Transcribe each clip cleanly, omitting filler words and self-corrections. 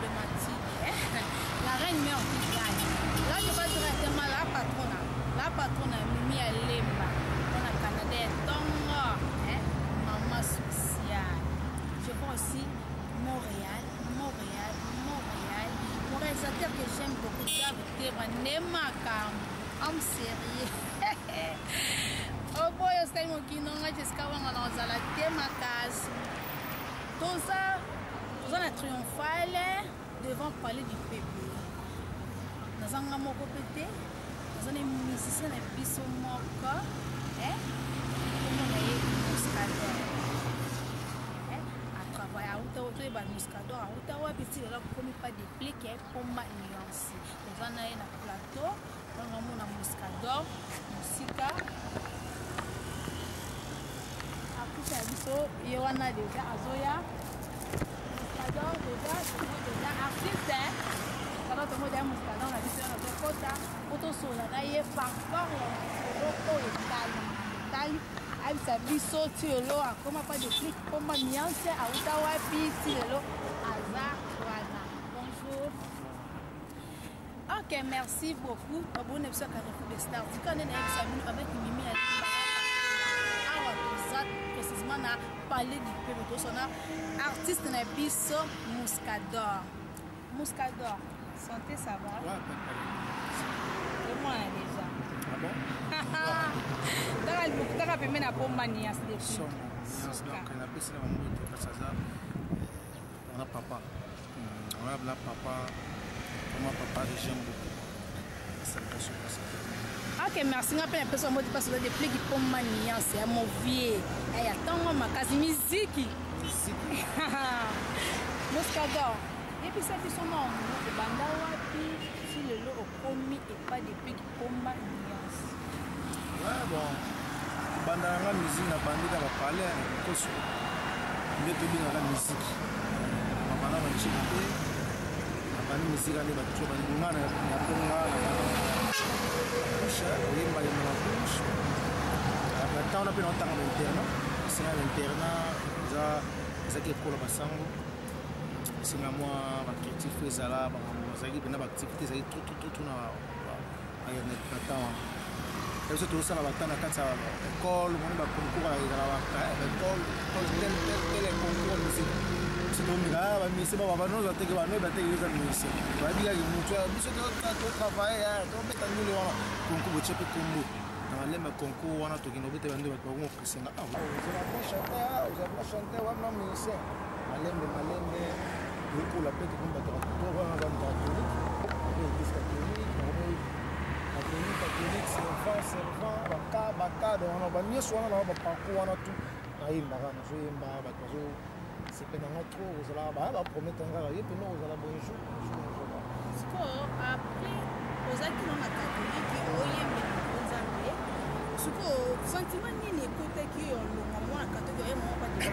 Problématique. Hein? La reine mère qui gagne. Là, je vais directement la patronne. La patronne Mimi Alemba. On a Canada Tongo. Hein? Maman sociale. Je vois aussi Montréal, Montréal, Montréal. Mon réalisateur que j'aime beaucoup, Gab Tebra, Nemakam, homme sérieux. Oboyo oh osali mokili na ngai Jessica Wanga na ozala te makasi. Toza toza na triomphale devant palais du peuple. Naza nga moko pe te, naza na musicien na biso moko, eh? Kombo na ye Muscador. Eh? A travaille auta toyeba Muscador auta wapi ti lelo akomi pas de plique eh, pomba nuance. Toza na ye na plateau, wana mona Muscador mosika artiste ya biso ye wana deja azoya Muscador deja deja artiste kaka tomo deja Muscador na biso wana tokota po tosolola na ye par rapport ya masolo oyo etali etali ayebisa biso ti lelo akoma pa déclic komba nuance auta wapi ti lelo aza wana. Bonjour. Ok, merci beaucoup. Abonné biso Carrefour des Stars. Tika nde nayebisa bino avec Mimi ya awa toza précisément na palais du peuple tosona artiste na biso Muscador. Muscador, santé ça va? Ouais, pas de problème. Omwana déjà. Ah bon? Taka taka pembeni na pomba nias depuis. Somo. Donc napesi na bango te parce aza on a papa. On a la papa, vraiment papa que j'aime beaucoup. Salutation pour ça. Ok, merci. Nga pe napesa mbote parce que depuis ki pomba niance ya mon vieux. Ya tongo makasi miziki. Miziki. Muscador. Yebisa biso na obanda wapi ti lelo okomi epa depuis ki pomba niance. Ouais, bon. Banda nga musique na bandi na ba palais na koso. Nde tobengaka musique. Banda na chiki te. Na bandi musique nde bato ba nga na na ponga na couche, oyemba yemba na couche. Na temps na pe na tanga na internat. Esenga na internat eza ezaki ekolo basango. Esenga mwa ba critique fo ezala makambo bazalaki mpena ba activité ezalaki trop trop trop na na temps wana biso tozosala bata na kati ya école omoni baconcours ezala baécole école tel tel tel concours musique biso tomeka bamusicien babanoza teke banoyeba teke eza musicien bayebi kaka motu biso totravaille tobeta ndule wana concours botie mpe kombo na maleme concours wana tokende obeta bande bato bakongo kosenga ozala bon chanteur ozala bon chanteur wana musicien malembe malembe toyekola mpe tokomi bato wana bato catholique église catholique catholique catholique servant servant baka baka donc banyonso wana na baparcours wana tout nayembaka nazoyemba bato bazo sepela nga trop ozalaka baya bapromete nga kaka ye mpena ozala bonjour bonjour bonjour. Sikoyo après ozalaki no na catholique oyembela ko nzambe, sikoyo sentiment nini ekotaki yo olongwa mwana catholique oye moko pati?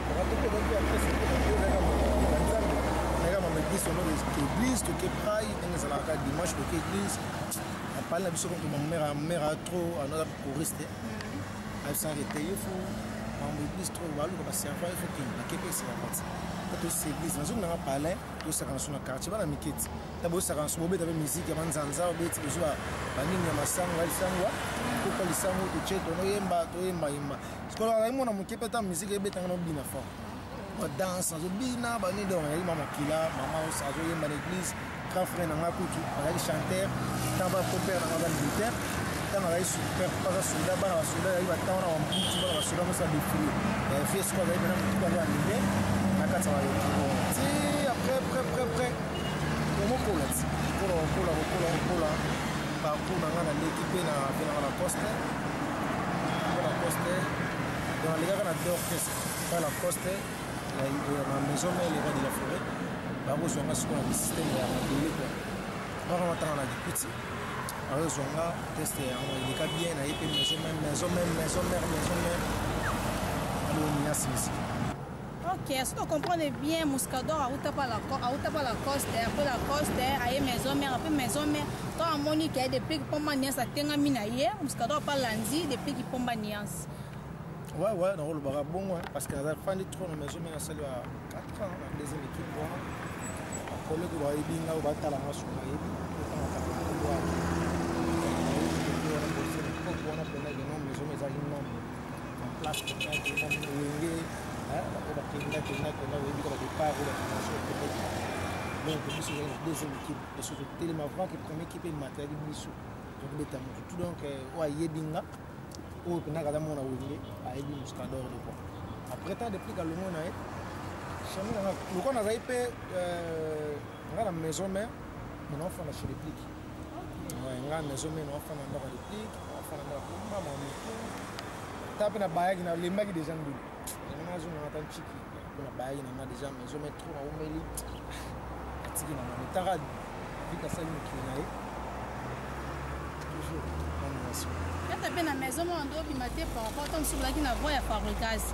Catholique ezalaki après nzambe nayaka mama église ono église toke prai ndenge ezalaka dimanche toke église apali na biso konto mamere mère a trop anoza choriste ayebisaka ete ye fo mambo église trop baluka baservant ye fo kende nakepe servant po tosi église nazongi nanga palais tosaka na so na quartier bana miketi ta bosaka na so bobeta mpe musique ya manzanza obeti bozwa banini ya masango ya lisangwa koka lisango totie tonoyemba toyembayemba sikoyo azali mwana moke mpe ta musique ebetanga nobina fort badanse nazobina banini donc azali mama makila mama azoyemba na église grand frère na nga kutu azali chanteur ntango ba compère na nga aza militaire ntango azali super aza soldat bana basoldat azali batango na bambutu bana basoldat mosa défilé vie sikoyo azali mpena motu aza anime na kati ya bayoki ti après près près près omokola ti kola kokola kokola kokola parcours na nga naleki mpe na vie nanga na coste na coste donc alekaka na deux orchestre pa la coste na maison mère le roi de la forêt bakozwa nga sikoyo na système ya mabele kua baka matanga na likuti bakozwa nga test yango eleka bien naye mpe maison mère maison mère maison mère maison mère aloni ya musique. Ok, est-ce que comprendre bien Muscador auta pas la auta pas la coste après la coste aye maison mère après maison mère to amoni ke depuis pomba niance atengami na ye Muscador pas lundi depuis ki pomba niance. Ouais ouais, nakolobaka bongo parce que naza fandi trop na maison mère nasali ba 4 ans na deuxième équipe wana. Bacollègue bayebi nga, oyo batala nga soki bayebi otangaka kombo yaki wana bosi na époque wana mpena ke non, maison ezalaki nano en place mpena ke non, Wenge bato bakenda kenda kenda, oyebi ka badépart oyo baformation ekendeki. Donc biso ezalaki na deuxième équipe, biso totelema avant que première équipe emata, yaki biso tokobeta motu tout. Donc oyo ayebi nga, oyo mpena kaza mona Wenge, ayebi Muscador de quoi. Après temps, depuis kalongo na ye chemin nanga, lokola nazali mpe nga na maison mère, mais naofanda chez Déplique. Nga maison mère, naofanda ndako ya Déplique, naofanda ndako ya Pomba mamutu ta mpe nabayaki, nalembaki déjà ndulu yango, nazonganga ata nciki mpo nabayaki nanga déjà maison mère trop, naumeli, atiki nanga metaka vite, asali mokili na ye toujours animation. Kata mpe na maison moko ndo obima te par rapport to mosusu ozalaki na voix ya Fabregas.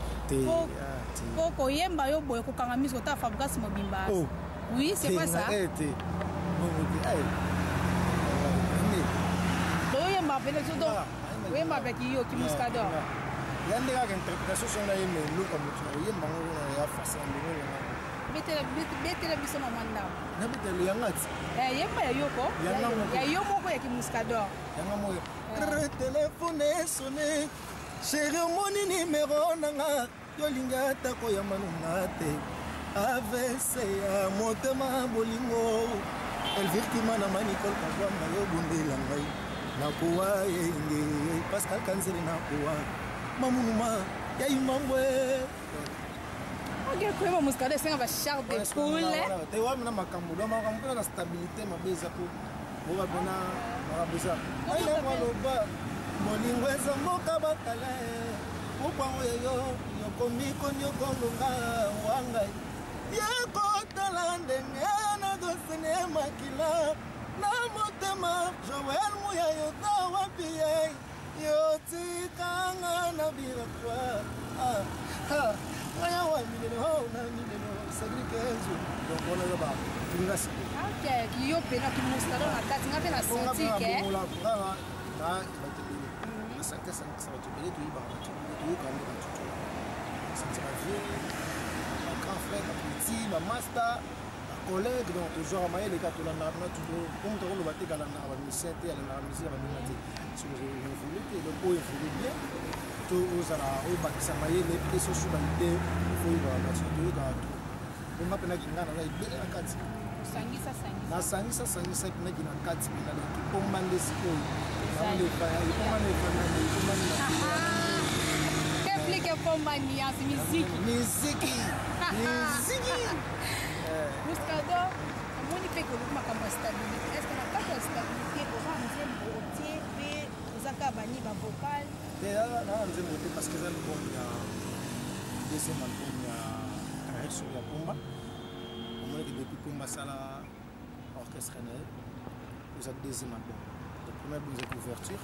Po koyemba yo boye, kokanga miso, kotala Fabregas mobimba. Oui, c'est pas ça. Te, bongo te. Oyemba pene so, donc oyemba mpe yo ki Muscador. Ya nde kaka interprétation so nayemba eloko ya motu na oyemba ngo na ya façon ndenge nanga. Betela biso na mwa ndambo. Nabetela yanga ti. Yemba ya yoko ya yo moko ya kimuscador. Yanga moko. Téléphone esonné, chéri, omoni nimero nanga, yolingi ata koyamba nunga te. Avc ya motema bolingo, Elvire Kima na Manicole Kagwamba, yobundela ngai nakowa yenge Pascal Kanzele nakowa mamunuma ya imambwe. Ok, koyeba Muscador esenga bachair de poule. Te, wamina makambo do makambo mpena na stabilité mabe eza po boka mpena makambo eza ailangwa loba bolingo eza mboka bakala okwango yeyo yokomi konyokolonga wangai yekotala ndenge nazosene makila na motema. Joel Muya, yoza wapi ye? Yotikanga na bilakwa ngaya wa mineno na mineno Cédric Enzo. Donc wana eza batunga sikoyo. Ok, yo mpena kimuscador na kati, nga mpe na senti ke Na bato ebele nasangisa bato ebele, toyibaka bato ebele, toyokaka nde bato to santi, bavieux, bagrand frère, bapetit, bamaster, bacollègue. Donc tozwaka mayele kaka, tolandaka mpena po moto akoloba te kalandaka bamusicien te, alandaka musique ya baninga te. Soki évolue te, donc oyo évolue bien to ozala obakisa mayele mpe soso baide faut oyebaka bato, toyokaka to bonga mpenaki ngai naza ebele na kati. Nasangisa sangisa mpendaki na kati mpena, donc epomba nde sikoyo epomba nde efanda nde epomba nde. Déplique pomba nuance miziki. Miziki, miziki. Muscador, omoni mpe kolobi makambo ya stabilité. Est ce que na kati ya stabilité oza nzembo otie mpe oza kaka bani bavocal? Te, naa nzembo te, parce que eza album ya deuxième album ya carrière sur ya Pomba. Omonaki depuis Pomba asala orchestre na ye, eza deuxième album. Le premier album ezaki ouverture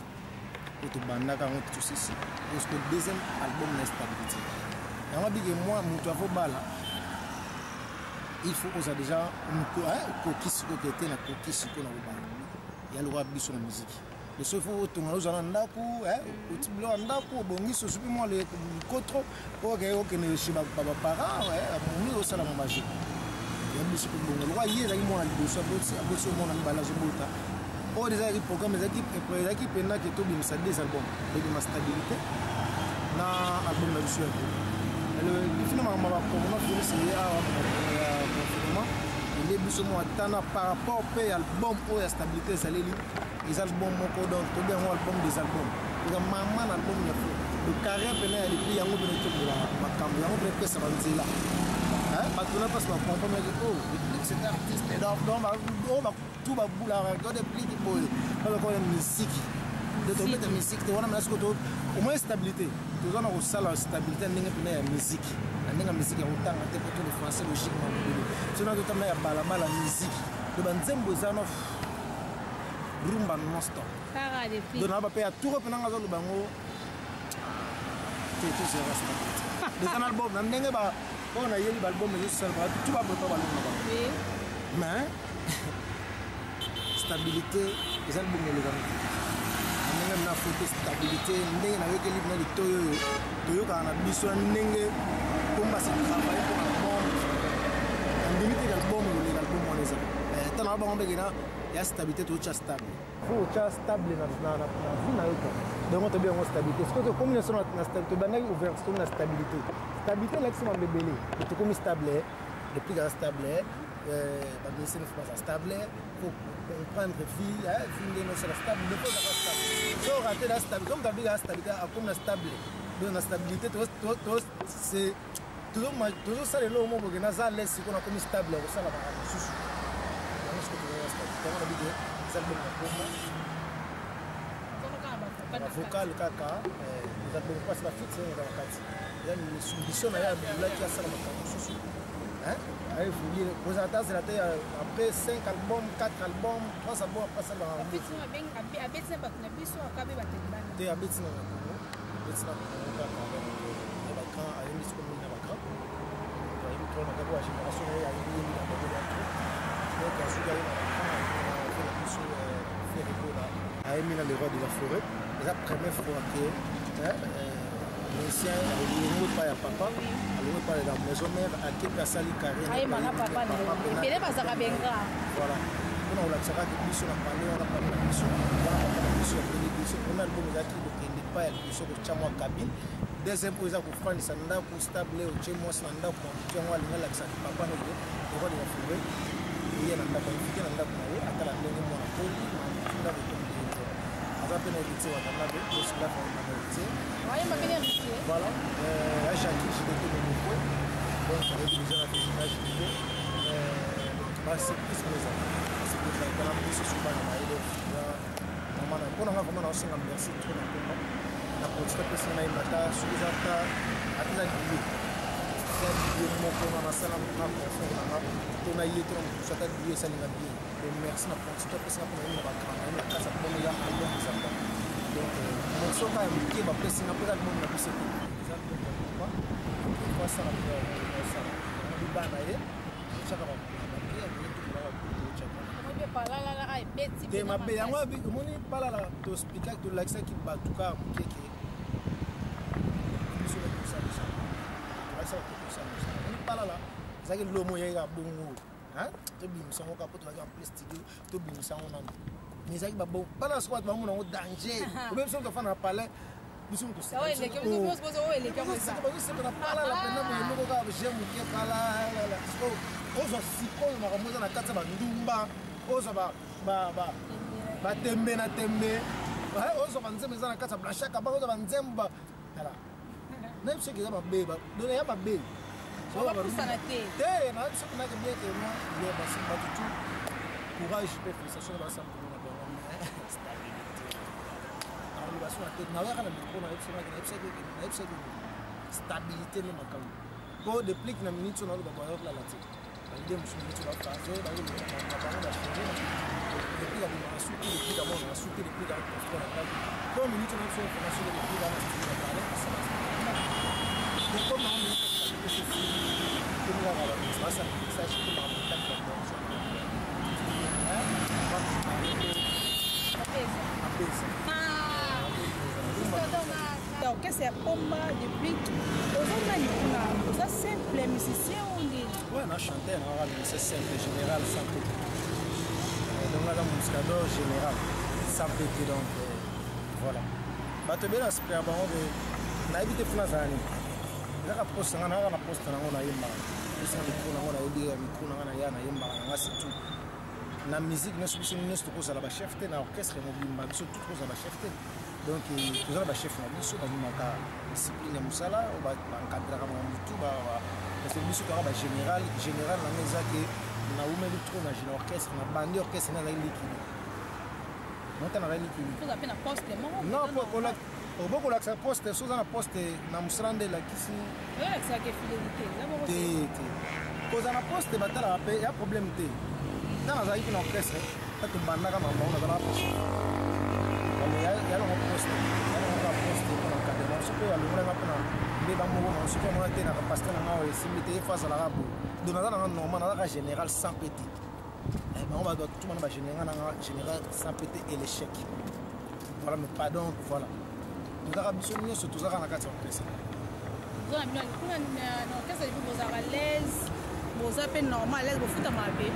oyo tobandaka yango tosisi, parce que deuxième album na stabilité yango abike mwa moto avobala, il faut oza déjà okoki sikoyo ke te nakoki sikoyo na kobala ya lokola biso na musique. Leso il faut otonga, ozala na ndako, oti biloko ya ndako, obongisi, osupi mwa likotro oke okende chez baparent, abongi osala mwa magie ya biso mpe bongo. Lokola ye ezalaki mwana liboso, aboti omwana mibale, azobota oyo ezalaki programme, ezalaki mpena ke tobimisa deux albums, tobima stabilité na album na biso ya groupe. Fina makambo ya bacoronavirus eye awa ya confinement ele biso mwa tana par rapport mpe ya album oyo ya stabilité. Ezaleli eza album moko, donc tobi yango album des albums, eza mama na album ya fo le carrière mpena ya depuis yango mpena etombola makambo yango mpena epesa banzela bato na mpasi bacomprendre: oh, Déplique, c'est artiste. Donc oyo tout babulaka ko Déplique boye bazakoya misiki nde tobeta misiki te wana. Mena sikoyo au moins stabilité, toza na kosala stabilité ya ndenge mpena ya misiki, na ndenge ya misiki ya kotanga te po to le français logique mabele so na totamba ya balabala misiki to banzembo eza no rumba non stop. Donc na bape ya tour mpena nga azoloba yango te, tozera stabilité eza na album na ndenge oyo nayebi baalbum ezosala tu baprepa balonga bango, mais stabilité eza album elekaka te na ndenge na foto stabilité, ndenge nayokeli na litoyi oyo toyokaka na biso ya ndenge Pomba se travaille pour album. Nandimi te album ekoleka. Wana eza ntango na bango mbekena ya stabilité, totya stable, faut otya stable na vie na yo quoi. Donc tobi yango stabilité. Soki tokomi na so na tobandaki ouverture, tokomi na stabilité. Stabilité elakisi mambo ebele. Tokomi stable depuis kaka stable, baministre faut baza stable, faut comprendre vie, vie ndenge osala stable. Depuis ozaka stable, so orate na stable, comme tabika stabilité, akomi na stable. Donc na stabilité tozosala eloko moko boke naza lese. Sikoyo nakomi stable ya kosala makambo mosusu. Yango sikoyo toza stabilité, yango nabi ke eza libongo na komba bavocal kaka, eza bongo mpasi bafiti eza na kati, eza mission na ye abulaki asala makambo mosusu, aévolue kozala te, azela te après 5 album, 4 album, 3 album, après asala. Abeti na bato na biso, akabe bato libanda? Te, abeti na Congo, abeti na Congo kaka ya bagrand. Ayembi siko mingi na bagrand, ayembi trop na kaka ya génération oyo, ayembi yembi na bango ya trop. Donc azuki aye na bagrand fe na biso Ferre Gola, ayembi na Le Roi de la Forêt. Eza première fois ke musicien alongo epai ya papa, alongo epai ya maison mère, akepi asali carrière. Ayemana papa, ebele bazalaka benga. Voilà, mpona kolakisa kaka biso na pale wana, pale na biso wana, papa na biso apeli biso. Premier album ezalaki kokende epai ya liboso, kotya mwa cabine. Deuxième oyo eza kofandisa ndako stable, otie mwasi na ndako na motu. Yango alingi alakisaki papa noke Le Roi de la Forêt ye na ndako, invité na ndako na ye, atala ndenge mwana koli na ndako ekomi. Aza mpe na Héritier Watanabe, osila na Héritier. Wayemba mpe Héritier. Voilà, ya Jacki JDT Momokwe. Donc ayebi déjà na na JDT. Donc basurprise ngo ezala, basurprise ezala biso so bana na ye. Donc mama na mpo nanga vraiment naosenga merci trop na komba na producteur apesi na yemba. Ata soki eza ata eza billet, eza billet moko na nasala na confort nanga to na ye to na mosusu, ata billet esalinga bien. Donc merci na producteur apesinga mpona yemba bagrand na yemba kasa album eza album eza pas. Donc morceau kaka ya moke bapesinga mpo eza album na biso te, eza album ya papa. Po asala osala bana ye, otiaka bapie te mabe. Yango omoni palala, toexplikaki, tolakisaki bato kaka moke ke biso tosala mosala, tolakisa bato tosala mosala. Omoni palala ezalaki lomo eyaki bongo, tobimisa yango kaka po tozalaki en plein studio, tobimisa yango nano. Mais ezalaki babongo palala, soko bato bamona yango danger. Obe biso tofanda na palais, biso bazosepela palala mpena boye moko kaka je moke palala. Ozwa sikoyo makambo eza na kati ya bandumba, ozwa batembe na tembe, ozwa banzembo eza na kati ya Blanchard Kabaka, ozwa banzembo tala nayebi soki eza mabe, donc ya mabe te. Nayebi soki nake bien ke moi bien basi bato tout courage mpe félicitation na basala mokongo na bango. Stabilité nakoloba so na te, naoyaka na micro, nayebisaki stabilité nde makambo po Deplick na minute oyo naloba bayokolala te. Balide mosusu minute baphrase na bango bachange. Deplick abimaka suki, Deplick amonaka suki, Deplick aconstruire na ndako po minute oyo biso information ke Deplick ana studio na palais asala. Donc comme nango minute stabilité komi kaka basala mixage mpe makambo kati ya bonso apesa. Orchestre ya Pomba, Deplick oza nani kuna? Oza simple musicien ou nini? Ouais, na chanteur, na musicien simple, général sans PT. Donc aza muscador général sans PT. Donc voilà, bato ebele na spera bango ke nayebi te funa azala nini. Ezaka poste nga nayaka na poste nango, nayembaka esinga micro nango, nayebi ya micro nanga, naya nayembaka nanga, c'est tout. Na musique nyonso, biso nyonso tokozala bachef te. Na orchestre mobimba, biso tout tokozala bachef te. Donc toza na bachef na biso, bandimaka discipline ya mosala, oyo baencadraka makambo tout, parce que biso toyaka bagénéral. Général nango eza ke naumeli trop na orchestre, na bandi orchestre nga azali likili mota, nazali likili. Non, obokolakisa poste so oza na poste na mosala nde elakisi te te kozala na poste. Batalaka mpe ya problème te. Ntango nazalaki na orchestre, ta tobandaka makambo, nazalaka poste yalongo, poste yalongo kaka poste mpona encadrement. Soki alongolanga mpona mbeba moko na soki amona te na capacité na nga oyo esimbi te, ye fo azalaka boye. Donc naza nanga normal, nazalaka général sans pt. Bango bato batuma na bagénéral nanga général sans pt et l'échec. Voilà, mais pas donc voilà, tozalaka biso nyonso, tozalaka na kati ya orchestre. Oza na bino kuna na orchestre, epi bozalaka l'aise, boza mpe normal l'aise, bofutama mabe?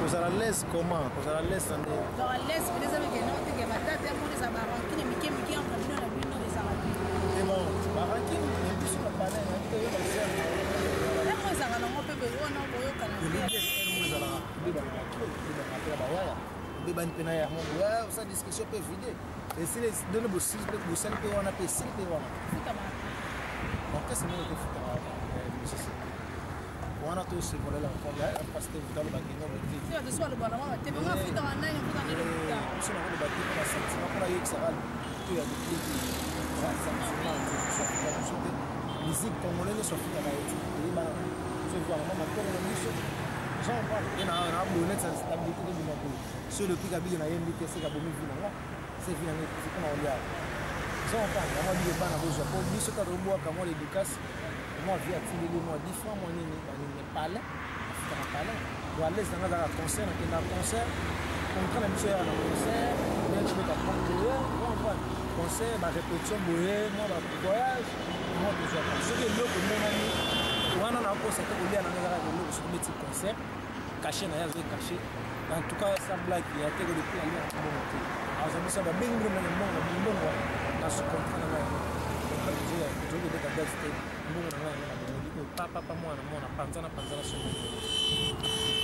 Kozala l'aise comment? Kozala l'aise na ndenge? Donc l'aise peut eza meke no teke batata ya mona eza barankine mike mike entre bino na bino ezala te. Te bon, barankine na biso na palais na te yo basere. Yango ezalaka nango mpe boye wana boyokana te. Ezalaka tobebanaka trop, tobebanaka mpe na bayaya. Tobebani mpe na yango boye, osala discussion mpe vide. Esili done bosili mpe bosali mpe wana mpe esili mpe wana. Futama. Orchestre moko te futama musicien. Wana to sekolela encore ya parce que vitalo ba kino ba te. Sio to solo bana mama te nga futa wa nani futa nani futa. Biso na ko ba te na sentiment pour yekisaka to ya déclic. Ça sentiment te biso futa biso te. Musique congolaise nyonso afutaka ye te. Oyeba so voir mama tolo na biso. Jean Paul ye na na bonnet sa stabilité de bima boye. So le pic abili na yembi te seka bomi vi na nga. Se vi na nga ekufi mpona kolia. Jean Paul yango abili bana bozwa po biso kaka tobwaka mwa l'éducation. Mwa vie atindeli mwa 10 francs mwa nini banini mais palais afutaka palais. Do à l'aise na nga azalaka concert, nakenda concert, contrat na biso yaka na concert, bien tobeta boye, comprendre concert, ba répétition boye, mwa ba voyage, mwa tozwaka. Soki eloko emonani wana nakosa te kolia na nga ezalaka eloko soki obeti concert, cachet na ye azoi cachet. En tout cas, sans blague, il y a quelque chose qui a mbongo te. Aza biso babengi bino na mbongo, mbongo na sous contrat na ngai. Contrat tozoya, tozoki kobeta date te. Mbongo na ngai yango na bomoli oyo papa papa mwana mwana panzana panzana somo.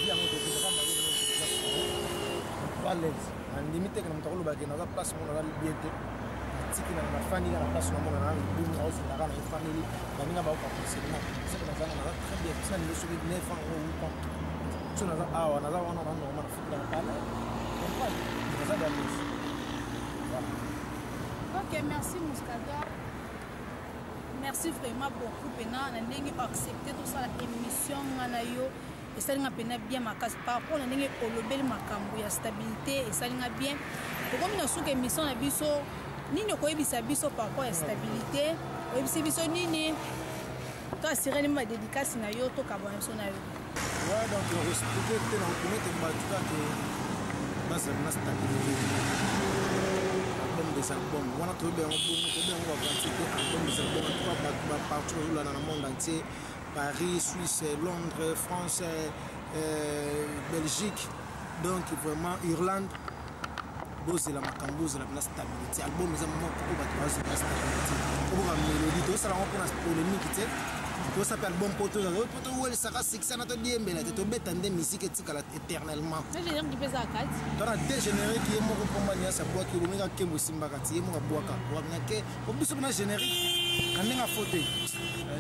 Yango tokozaka mayele na toza à l'aise. Nandimi te ke na moto akoloba ke naza place moko naza bien te. Natiki na nafandi na place na mona na libumu naozindaka na efandeli baninga baoka conseil na soki naza na naza très bien tina lelo soki 9 ans ou 8 ans so naza awa naza wana na normal nafutela na palais comprendre naza à l'aise. Voilà. Ok, merci Mouscador. Merci vraiment beaucoup pena na ndenge accepter tosala émission nga na yo. Esali nga pena bien makasi par rapport na ndenge olobeli makambo ya stabilité, esali nga bien. Tokomi na suka émission na biso, nini okoyebisa biso par rapport ya stabilité? Oyebisi biso nini? To assurer nini ba dédicace na yo, to kabwana biso na yo. Ouais, donc on expliquer te na komettre bato kaka bazala na stabilité. Album des albums wana toyebi yango bongo, toyebi yango bavanti te. Album des albums, en tout cas bato ba partout bazolanda na monde entier, Paris, Suisse, Londres, France, Belgique, donc vraiment Irlande, bozela makambo, bozela na stabilité. Album eza moko oyo bato bazela stabilité. Oboka mélodie, tozosala yango mpona polémique te. Tozosala mpe album mpo towelisaka succès na todiembela te, tobeta nde musique etikala éternellement. Na générique mpe eza kati. To na te générique ye moko mpomba nyonso abwaki, obomika nkembo esimbaka ti ye moko abwaka. Obwaka ke, po biso mpe na générique, na ndenge ya faux te.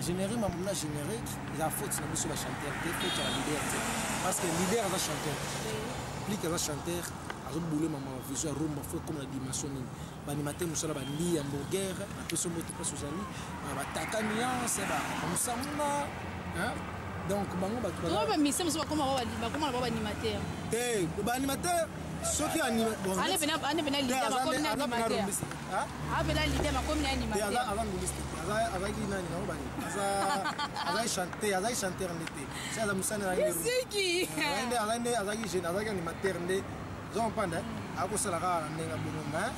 Générique, makambo na générique, eza faute na biso ba chanteur te, faute ya ba leader te. Parce que leader aza chanteur. Plique aza chanteur, azobule mama vision ya rumba, faut comme la dimension nini. Ba animateur mosala ba ndi hamburger, na peso moto place ozali, ba taka nuance, ba musamuna, hein? Donc bango bato baza- Toza ba musicien mosusu bakoma ba ba bakoma na ba animateur. Te, ba animateur, soki anima-, bon, Ane pena, ane pena Te, leader, aza bakomi nde- na aza pena animateur. rumbiste. Hein? Aza pena leader, bakomi na Te, animateur. aza rumbiste. Aza, azalaki nani, nango bani? Aza, azalaki chanteur, azalaki chanteur nde te. Se aza mosani, azalaki nde Misiki. Azalaki nde, azalaki nde, azalaki jeune, azalaki animateur nde. Ozo comprendre, hein? Akosala kaka na ndenge ya bongo, mais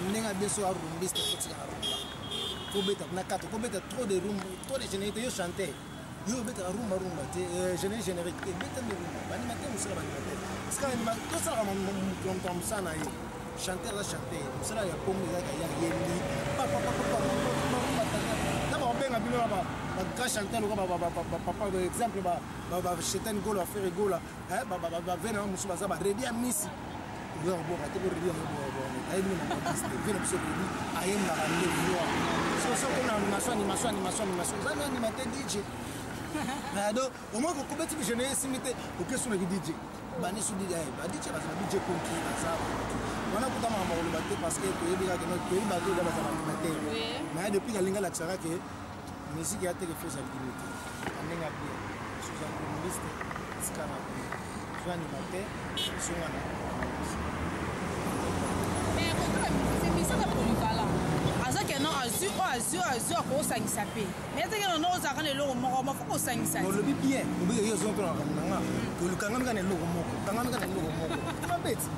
na ndenge ya biso ya rumbiste, kotika na rumba. Kobeta na kati, kobeta trop de rumba, trop de générique, yo chanteur. Yo obetaka rumba rumba te, générique, générique te, beta nde rumba. Ba animateur mosala ba animateur. Parce que anima-, tosalaka moto ya mosala na ye. Chanteur aza chanteur. Mosala ya pombe ezalaka ya yembi. Pa, pa, pa, pa, pa, pa, pa, pa, pa, pa, pa. Na ba obenga bino na ba grand chanteur lokola ba, ba, ba, ba, ba, papa, par exemple, ba, ba, ba, Chetan Gola, ba Ferre Gola, hein, ba, ba, ba, ba, vena mosusu baza ba Reddy ya Misi. Oyo akobwaka te, bo Reddy yango bo, bo, bo, ayebi nde makambo ya Misi te. Vena biso Reddy, ayembaka nde voix. So, so, kona animation, animation, animation, animation. Oza na animateur DJ. Mais donc, au moins, kokobeti bi générique esimbi te, oke so na ki DJ. Bani so DJ, eh, ba DJ baza ba DJ konki, baza ba konki. Wana kuta makambo ya koloba te parce que toyebi kaka no, toyebi bato oyo baza ba animateur. Oui. Mais depuis kalinga alakisaka ke musique ya teke faut limité. Na ndenge ya bien. Soza communiste, tika na bien. So animateur, so wana. Mais kotoka musique, musique ya polyvalent. Aza ke non, azui, oh, azui, azui, akosangisa pe. Mais teke non, non, ozalaka na eloko moko, moko, faut kosangisa te. Olobi bien, olobi ke yo ozo tona makambo na nga. Olukangami kaka na eloko moko, kangami kaka na eloko moko. Tuma beti.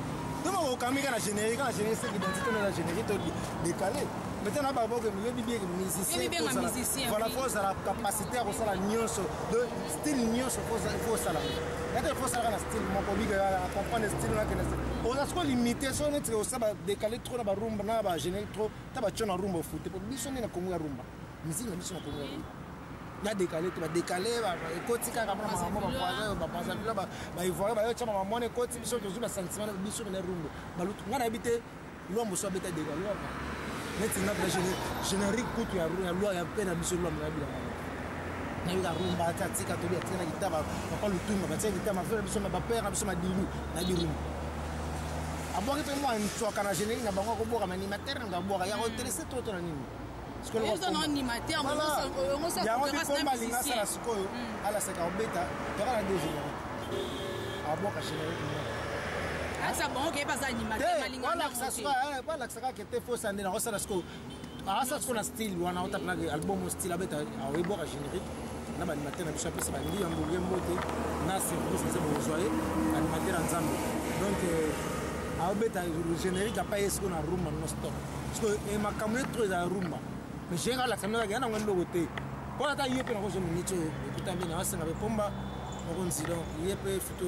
Tuma okangami kaka na générique, kaka na générique, c'est identité na générique, to décalé. Mais na baboke yobi bien musicien, voilà, faut ozala capacité ya kosala nyonso, de style nyonso faut osala. Ete faut osalaka na style moko, bika comprendre style nakende, oza siko limité. So neti osala badécalé trop na barumba na bagénérique trop, ta batio na rumba ofute, po biso nde na Kongo ya rumba, musique na biso na Kongo ya rumba ya décalé te, badécalé ekoti kaka mpona makambo bavoisin, babrazzaville, baivoirien bayotya makambo wana ekoti. Biso tozwi basentiment na biso mene rumba balutu. Ngai nayebi te, Lwambo so abeta décalé Lwambo neti nga mpe générique kutu ya loi ya mpe na biso Lwambo nayebi yango, nayebi rumba. Ati atika tobi atika na guitare, papa Lutumba batia guitare, mafere biso, bapère na biso Madilu, nayebi rumba. Abwaki mpe mwa ntwaka na générique na bango, akobwaka animateur na abwaka ya kointeresse to na nini. Yango bipomba alinga asala sikoyo, alasaka obeta toka na deux générique, abwaka générique moko. Balakisa kaka te, fosa nde nakosala sikoyo, asala sikoyo na style wana, otapelaka album style abeta, aoyebwaka générique na baanimateur na biso, apesa bandi ya mbonge mbote na service nzambe, kozwa ye animateur ya Nzambe. Donc aobeta générique apa ye sikoyo na rumba non stop sikoyo makambo ye trop ezala rumba, mais générique alakisa mino kaka ya nango eloko te, mpo ata ye mpe nakozwa minute oyo ekuta mbe na asenga mpe pomba mokonzi. Donc ye mpe futo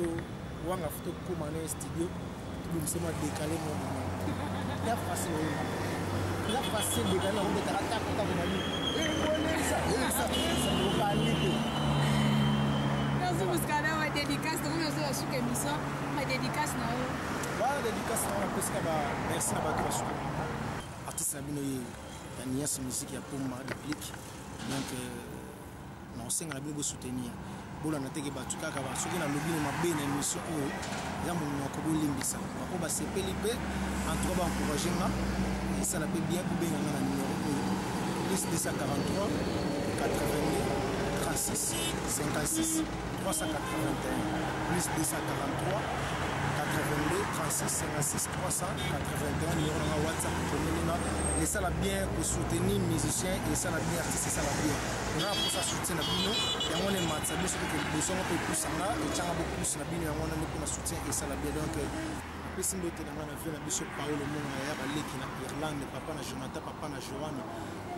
wanga futo koma na studio, tobimisa mwa décalé mo ya facile, oyemba eza facile, décalé nakobetaka tako tako nani elisa elisa okandi te. Merci Muscador, ma dédicace, tokomi ozo suka émission, ma dédicace na yo. Wana dédicace na wana napesika ba merci na bato basuka artiste na bino ye ya Nias Musique ya Pomba Déplique. Donc nakosenga na bino bosoutenir, bolanda teke bato kaka soki nalobi no mabe na émission oyo eza monoko, bolimbisa bako basepeli mpe, en tout cas baencourage nga, esala mpe bien. Kobenga nga na numéro oyo: +243 82 36 56 381, +243 82 36 56 381, numéro nanga WhatsApp. Komeli nga, esala bien kosoutenir musicien, esala bien artiste, esala bien. Nga mposa soutien na bino, yango wana ematisa biso toke liboso, yango mpe epusanga etianga bopusi na bino, yango wana nde mpona soutien esala bien. Donc napesi mbote na ngai na vie na biso Paolo Monga ya baleki na Irlande, papa na Jonathan, papa na Joanne,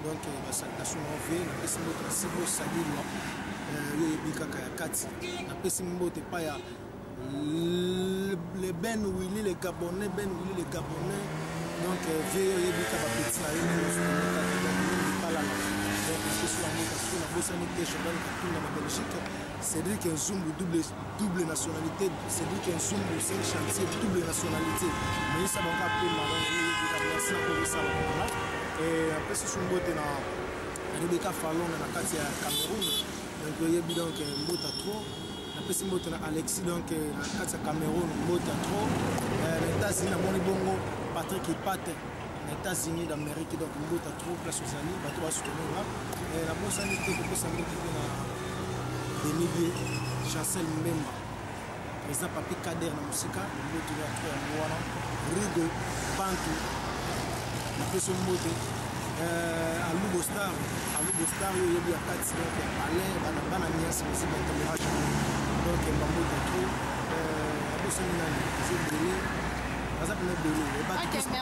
donc basalutation na vie. Napesi mbote na Sibo Salilwa, yo oyebi kaka ya kati. Napesi mbote epai ya le Ben Willy le Gabonais, Ben Willy le Gabonais, donc vie oyebi ka bapeti na yo ndenge osoutenir kaka, donc mingi palala. Donc napesi yango kasi nabosani te Jordan Katunda na Belgique, Cédric Nzumbu double, double nationalité, Cédric Nzumbu 5 chantier double nationalité, moyisa bango apema. Donc merci na kokosala wana. Apesi so mbote na Rebeka Falonga na kati ya Cameroun, donc oyebi, donc mbota trop. Napesi mbote na Alexis, donc na kati ya Cameroun, mbota trop. Na États-Unis namoni bongo Patrick Epate na États-Unis d'Amérique, donc mbota trop place ozali, bato basoutenir nga. Nabosani te kopesa mbote mpe na Denis Bie, Chancel Mbemba, président Papi Kader na mosika, mbote ya trop. Yango wana Rigo Bantu, napesi mbote. Alubo Star, Alubo Star oyo oyebi ya kati, donc ya palais bana niasi musique intermirage, donc bambote trop. Nabosani nani? Eza ebele, baza pena ebele,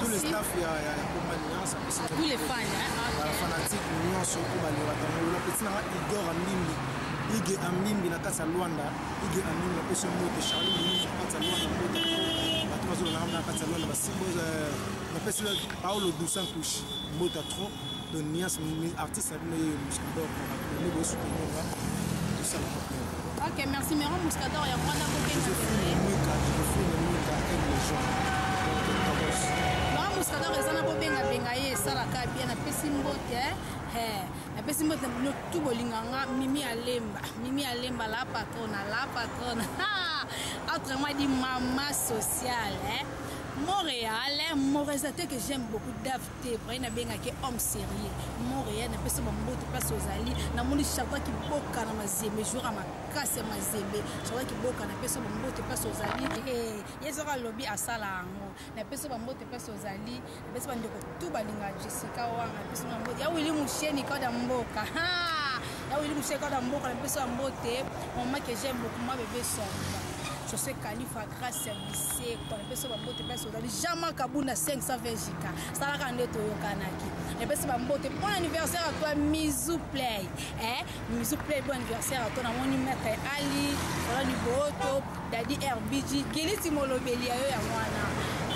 tous les staff ya Pomba Niance. Tous les fans. Bafanatique nyonso oyo balingaka yango. Napesi nanga Igor Ambimbi, Ige Ambimbi na kati ya Lwanda, Ige Ambimbi napesi mbote. Charlie Ministre na kati ya Lwanda, mbote. Bato bazolanda na kati ya Lwanda basimbo. Napesi Paolo Dusan Kush mbote trop. Donc Nias artiste na bino ye Muscador, nde bosoutenir nga, tosala. Ok, merci Meron Muscador ya Rwanda. Joséphine Mwika, Joséphine Mwika, aigle jaune, donc Tabos. Meron Muscador eza na bobengabenga ye, esalaka bien. Napesi mbote, napesi mbote na bino tu bolinganga. Mimi Alemba, Mimi Alemba, la patrona, la patrona, autrement dit mama sociale, hein? Montréal, mon réalisateur que j'aime beaucoup, Dave T, Brian abengaki homme sérieux. Montréal, napesi bambote place ozali. Namoni Chardin Kiboka na Mazembe, jour ya makasi ya Mazembe. Chardin Kiboka, napesi bambote place ozali. Ye soki alobi asala yango. Napesi bambote place ozali. Napesi bandeko tu balinga Jessica Wanga, napesi bambote. Ya Willy Musheni kada mboka. Ya Willy Musheni kada mboka, napesi bambote. Maman que j'aime beaucoup, ma bébé Somba. José Khalifa Grace ya Bisekwa, napesi bambote place ozali. Jean-Marc Kabunda 520 Jika, salaka nde toyokanaki. Napesi bambote bon anniversaire à toi Mizu Play, eh Mizu Play, bon anniversaire à toi. Namoni Maître Ali Solani Booto, Dadi RBG, Giliti Molobeli ya yo ya mwana.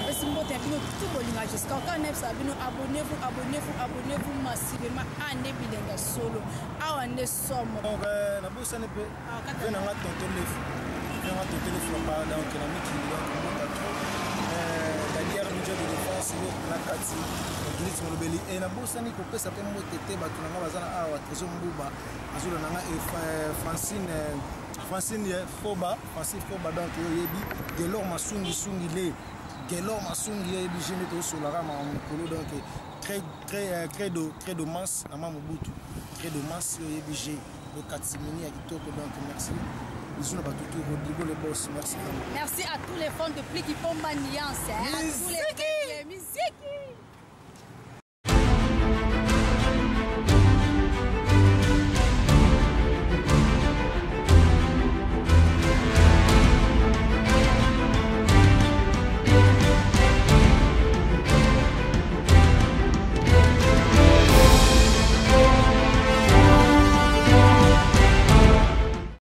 Napesi mbote ya bino tout bolinga jusqu'à encore nayebisaka bino abonnez-vous, abonnez-vous, abonnez-vous massivement. A nde bilenga solo awa nde somo. Donc nabosani mpe ve nanga tonton Lefu, ve nanga tonton Lefu na donc na mikili, donc mboka trop Dadier Budget de défense yo na kati Giliti Molobeli. E nabosani kopesa mpe mbote te bato na nga baza na awa, Trésor Mbuba azolanda nga, e Francine, Francine Foba, Francine Foba, donc yo oyebi Gelor Masungi, Sungi le Gelor Masungi, yo oyebi je nde tosolaka makambo mikolo, donc très très credo, credo mas na ma Mobutu, credo mas, yo oyebi je lokatimini ya kitoko. Donc merci, bisous na bato tout. Rodrigo le boss, merci vraiment. Merci à tous les fans de Pliki Pomba Niance, hein, à tous les musique.